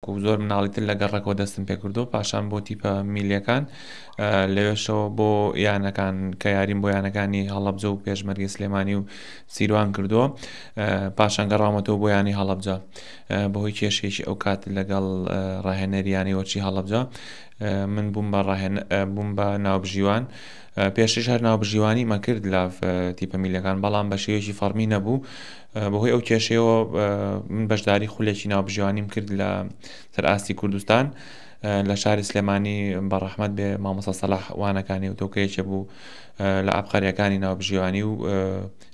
و زۆر مناڵی تر لە گەڕەکەوە دەستم پێکردو پاشان بۆ تیپە میلیەکان لەوێشەوە بۆ یانەکان کە یاریم بۆ یانەکانی هەڵەبجە و پێشمەرگی سلێمانی و سیروان کردووە پاشان گەڕامەتەوە بۆ یانی هەڵەبجە بەهۆی کێشەیەکی ئەو کات لەگەڵ ڕاهێنەریانی وەرچی هەڵەبجە من بووم بە ڕاهێن بووم بە ناوبژیوان پێشتریش هەر ناوبژیوانی مەکرد لە تیپە میلەکان بەڵام بە شێوەیەکی فەڕمی نەبوو بەهۆی ئەو کێشەیەوە من بەشداری خولێکی ناوبژیوانیم کرد لە سەر ئاستی کوردستان لە شاری سلێمانی بە ڕەحمەت بێ مامۆستا سەلاح وانەکانی و تۆکە یەکێ بوو لە عەبقەریەکانی ناوبژیوانی و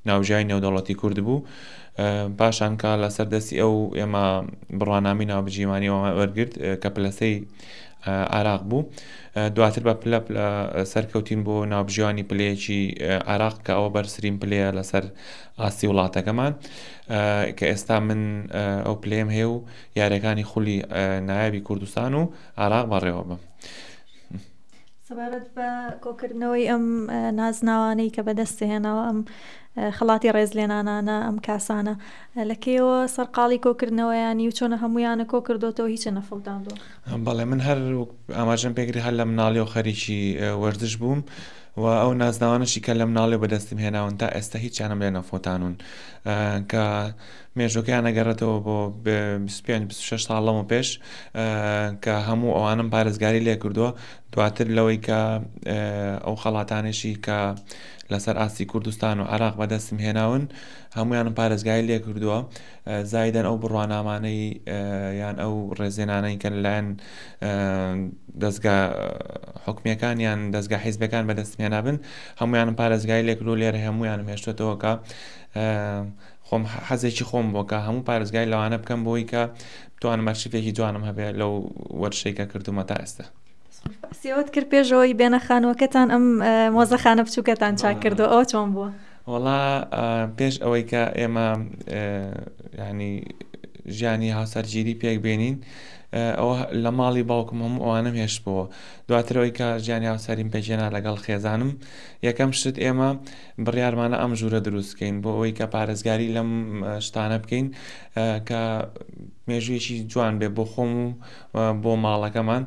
ناوبژیوانی نێودەوڵەتی کورد بوو پاشان کە لەسەر دەستی ئەو ئێمە بڕوانامی ناوبژیوانی وەرگرت کە پلەسەی عێراق بوو دواتر بە پلە پلە سەرکەوتین بۆ ناوبژیوانی پلەیەکی عێراق کە ئەوە بەرزترین پلەیە لەسەر ئاستی وڵاتەکەمان کە ئێستا من ئەو پلەیەم هەیە و یاریەکانی خولی نایابی کوردستان و عێراق بەڕێوە بم. سەبارەت بە کۆکردنەوەی ئەم نازناوانەی کە بەدەست هێناوە ئەم خەڵاتی ڕێزلێنانانە ئەم کاسانە لە کەیەوە سەرقاڵی کۆکردنەوەیانی و چۆنە هەمویانە کۆ کردوتەوە هیچە نەفەوتاندووە؟ بەڵێ من هەر ئاماژەم پێکرد هەر لە مناڵیەوە خەریکی وەرزش بووم و ئەو نازناوانەشی کە لە مناڵیەوە بەدەستم هێناون تا ئێستا هیچیانم لێ نەفۆتانون کە مێژوەکەیان ئەگەڕێتەوە بۆ 25 26 ساڵ لەمە پێش کە هەموو ئەوانم پارێزگاری لێ کردووە دواتر لەوەی کە ئەو خەڵاتانێشی کە لەسەر ئاستی کوردستان و عراق بەدەستم هێناون هەمویانم پارێزگاری لێ کردووە زایدەن ئەو بڕوانامانەی یان ئەو ڕێزێنانەی کە لەلایەن دەستگا حکومیەکان یان دەستگا حیزبەکان بەدەستم هێنابن هەمویانم پارێزگای لێکرد و لێرە هەمویانم هێشتێتەوە کە خۆم حەزێکی خۆم بۆ کە هەموو پارێزگای لەوانە بکەم بۆی کە بتوانم ئەرشیفێکی جوانم هەبێ لەو وەرشەی کە کردومە تا ئێستا. باسی ئەوەت کرد پێشەوەی بێنە خانووەکەتان ئەم مۆزەخانە بچووکەتان چاک کردو ئەوە چۆن بووە؟ وەڵا پێش ئەوەی کە ئێمە ینی ژیانی هاوسەرگیری پێک بێنین ئەوە لە ماڵی باوکم هەموو ئەوانم هێشتبەوە دواترەوەی کە ژیانی هاوسەریم پێکێنا لەگەڵ خێزانم یەکەم شت ئێمە بڕیارمانە ئەم ژوورە دروست بکەین بۆ ئەوەی کە پارێزگاری لەم شتانە بکەین کە مێژوویەکی جوان بێ بۆ خۆم و بۆ ماڵەکەمان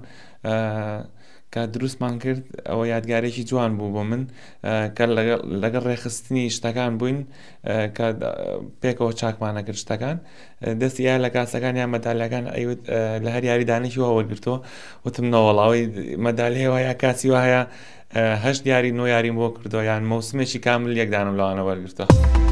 کە دروستمان کرد ئەوە یادگارێکی جوان بوو بۆ من کە لەگەڵ ڕێخستنی شتەکان بووین کە پێکەوە چاکمانە کرد شتەکان دەستی یا لە کاسەکان یان مەدالیاکان ئەیوت لە هەر یاریدانێکی وا وەرگرتووە وتم نەوەڵاوەی مەدالیە وایە کاسی وایە هەشت یاری نۆ یاریم بۆ کردووە یان مەوسمێکی کامل یەک دانم لەوانە وەرگرتووە.